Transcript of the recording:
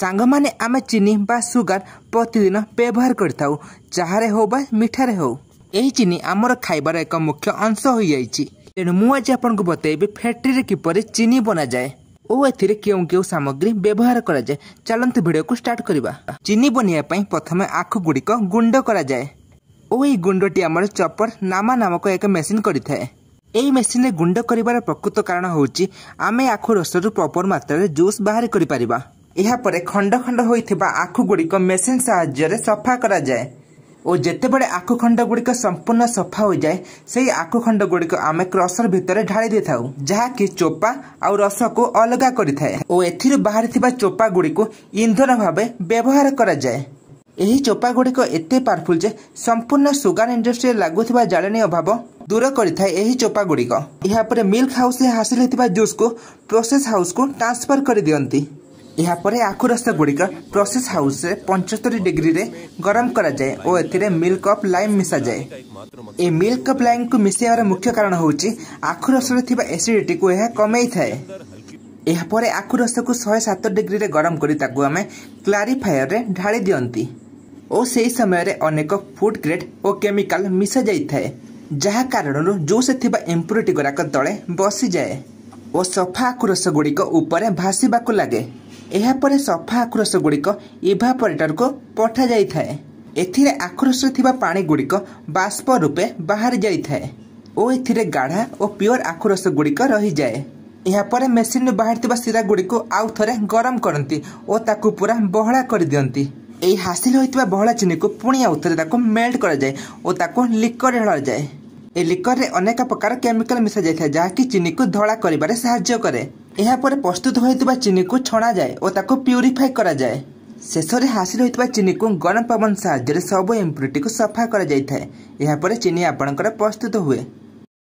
ସାଙ୍ଗମାନେ, ଆମେ ଚିନି ବା ସୁଗାର ପ୍ରତିଦିନ ବ୍ୟବହାର କରିଥାଉ, ଚାହାରେ ହେଉ ବା ମିଠାରେ ହେଉ। ଏହି ଚିନି ଆମର ଖାଇବାର ଏକ ମୁଖ୍ୟ ଅଂଶ ହୋଇଯାଇଛି। ତେଣୁ ମୁଁ ଆଜି ଆପଣଙ୍କୁ ବତେଇବି ଫ୍ୟାକ୍ଟ୍ରିରେ କିପରି ଚିନି ବନାଯାଏ ଓ ଏଥିରେ କେଉଁ କେଉଁ ସାମଗ୍ରୀ ବ୍ୟବହାର କରାଯାଏ। ଚାଲନ୍ତୁ ଭିଡ଼ିଓକୁ ଷ୍ଟାର୍ଟ କରିବା। ଚିନି ବନେଇବା ପାଇଁ ପ୍ରଥମେ ଆଖୁ ଗୁଡ଼ିକ ଗୁଣ୍ଡ କରାଯାଏ ଓ ଏହି ଗୁଣ୍ଡଟି ଆମର ଚପର ନାମା ନାମକ ଏକ ମେସିନ୍ କରିଥାଏ। ଏହି ମେସିନରେ ଗୁଣ୍ଡ କରିବାର ପ୍ରକୃତ କାରଣ ହେଉଛି ଆମେ ଆଖୁ ରସରୁ ପ୍ରପର ମାତ୍ରାରେ ଜୁସ୍ ବାହାର କରିପାରିବା। ଏହାପରେ ଖଣ୍ଡ ଖଣ୍ଡ ହୋଇଥିବା ଆଖୁ ଗୁଡ଼ିକ ମେସିନ୍ ସାହାଯ୍ୟରେ ସଫା କରାଯାଏ ଓ ଯେତେବେଳେ ଆଖୁ ଖଣ୍ଡ ଗୁଡ଼ିକ ସମ୍ପୂର୍ଣ୍ଣ ସଫା ହୋଇଯାଏ, ସେହି ଆଖୁ ଖଣ୍ଡ ଗୁଡ଼ିକ ଆମେ କ୍ରସର ଭିତରେ ଢାଳି ଦେଇଥାଉ, ଯାହାକି ଚୋପା ଆଉ ରସକୁ ଅଲଗା କରିଥାଏ ଓ ଏଥିରୁ ବାହାରିଥିବା ଚୋପା ଗୁଡ଼ିକୁ ଇନ୍ଧନ ଭାବେ ବ୍ୟବହାର କରାଯାଏ। ଏହି ଚୋପା ଗୁଡ଼ିକ ଏତେ ପାୱାରଫୁଲ ଯେ ସମ୍ପୂର୍ଣ୍ଣ ସୁଗାର ଇଣ୍ଡଷ୍ଟ୍ରିରେ ଲାଗୁଥିବା ଜାଳେଣୀ ଅଭାବ ଦୂର କରିଥାଏ ଏହି ଚୋପା ଗୁଡ଼ିକ। ଏହାପରେ ମିଲ୍କ ହାଉସରେ ହାସିଲ ହୋଇଥିବା ଜୁସ୍କୁ ପ୍ରୋସେସ ହାଉସକୁ ଟ୍ରାନ୍ସଫର କରିଦିଅନ୍ତି। ଏହାପରେ ଆଖୁ ରସ ଗୁଡ଼ିକ ପ୍ରୋସେସ ହାଉସରେ 75 ଡିଗ୍ରୀରେ ଗରମ କରାଯାଏ ଓ ଏଥିରେ ମିଲ୍କ ଅଫ୍ ଲାଇମ୍ ମିଶାଯାଏ। ଏହି ମିଲ୍କ ଅଫ୍ ଲାଇମ୍କୁ ମିଶାଇବାର ମୁଖ୍ୟ କାରଣ ହେଉଛି ଆଖୁ ରସରେ ଥିବା ଏସିଡିଟିକୁ ଏହା କମେଇଥାଏ। ଏହାପରେ ଆଖୁ ରସକୁ 107 ଡିଗ୍ରୀରେ ଗରମ କରି ତାକୁ ଆମେ କ୍ଲାରିଫାୟରରେ ଢାଳି ଦିଅନ୍ତି ଓ ସେହି ସମୟରେ ଅନେକ ଫୁଡ୍ ଗ୍ରେଡ୍ ଓ କେମିକାଲ ମିଶା ଯାଇଥାଏ, ଯାହା କାରଣରୁ ଜୁସ୍ରେ ଥିବା ଇମ୍ପ୍ୟୁରିଟି ଗୁଡ଼ାକ ତଳେ ବସିଯାଏ ଓ ସଫା ଆଖୁ ରସ ଗୁଡ଼ିକ ଉପରେ ଭାସିବାକୁ ଲାଗେ। ଏହାପରେ ସଫା ଆଖୁ ରସ ଗୁଡ଼ିକ ଇଭାପୋରେଟରକୁ ପଠାଯାଇଥାଏ। ଏଥିରେ ଆଖୁ ରସରେ ଥିବା ପାଣି ଗୁଡ଼ିକ ବାଷ୍ପ ରୂପେ ବାହାରି ଯାଇଥାଏ ଓ ଏଥିରେ ଗାଢ଼ା ଓ ପିଓର ଆଖୁ ରସ ଗୁଡ଼ିକ ରହିଯାଏ। ଏହାପରେ ମେସିନ୍ରୁ ବାହାରିଥିବା ଶିରା ଗୁଡ଼ିକୁ ଆଉ ଥରେ ଗରମ କରନ୍ତି ଓ ତାକୁ ପୁରା ବହଳା କରିଦିଅନ୍ତି। ଏହି ହାସିଲ ହୋଇଥିବା ବହଳା ଚିନିକୁ ପୁଣି ଆଉ ଥରେ ତାକୁ ମେଲ୍ଟ କରାଯାଏ ଓ ତାକୁ ଲିକରରେ ଢଳାଯାଏ। ଏହି ଲିକରରେ ଅନେକ ପ୍ରକାର କେମିକାଲ ମିଶାଯାଇଥାଏ, ଯାହାକି ଚିନିକୁ ଧଳା କରିବାରେ ସାହାଯ୍ୟ କରେ। ଏହାପରେ ପ୍ରସ୍ତୁତ ହୋଇଥିବା ଚିନିକୁ ଛଣାଯାଏ ଓ ତାକୁ ପ୍ୟୁରିଫାଇ କରାଯାଏ। ଶେଷରେ ହାସିଲ ହୋଇଥିବା ଚିନିକୁ ଗରମ ପବନ ସାହାଯ୍ୟରେ ସବୁ ଇମ୍ପ୍ୟୁରିଟିକୁ ସଫା କରାଯାଇଥାଏ। ଏହାପରେ ଚିନି ଆପଣଙ୍କର ପ୍ରସ୍ତୁତ ହୁଏ।